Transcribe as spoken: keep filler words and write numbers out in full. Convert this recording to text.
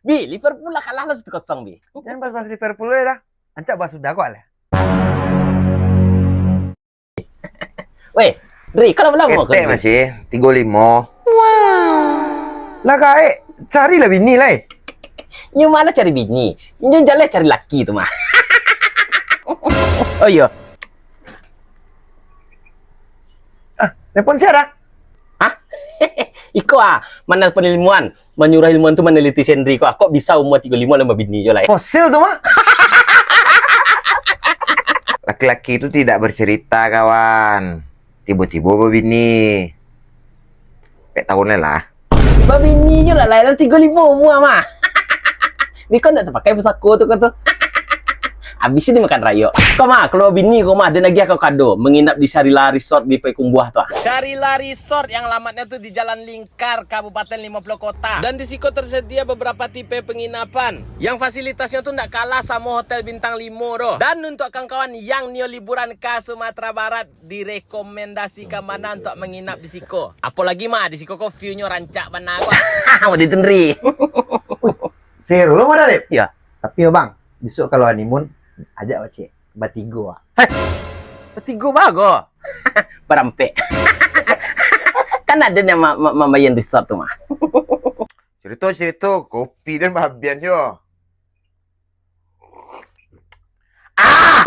Bi, Liverpool lah kalah lah satu kosong, Bi. Jan bahas-bahas Liverpool lah. Rancak bahas sudah kok lah. Weh, Dri, kau lamo-lamo kau, Dri? Masih tigo limo. Lah gaek, carilah bini lai. Nyo malah cari bini, nyo jaleh cari laki tu mah. Oh iyo. Ah, nelpon sia dah? Hah? Iko ah, manelpon ilmuwan, manyuruah ilmuwan tu maneliti si Henry ko ah. Kok bisa umua tigo limo lah babini jo lah, eh? Fosil tu mah. Laki-laki itu tidak bercerita, kawan. Tibo-tibo babini. Pek tahun lah. Babini jo lah, lah tigo limo umua mah. Biko ndak tapakai pusako tu, kau tu. Abih dimakan rayok. Kau mah, kalau bini kau mah, den agiah kau kado, menginap di Sharila Resort di Payakumbuah tu ah. Sharila Resort yang alamatnya tu di Jalan Lingkar, Kabupaten Lima Puluh Kota. Dan di siko tersedia beberapa tipe penginapan yang fasilitasnya tu ndak kalah samo hotel bintang limo doh. Dan untuk kawan-kawan yang nio liburan ka Sumatera Barat, direkomendasikan bana untuk menginap di siko. Apolagi mah, di siko ko view-nyo rancak bana ko. Mau ditendri. Seru lo mah, Dep. Iya. Tapi yo, Bang, besok kalau honeymoon, ajak wak ciek. Batigo, ah. Heh, batigo bago. Barampek. Kan ada yang ma-, ma-, mambayar resort tu mah. Cerita-cerita, kopi dan babian yo. Ah!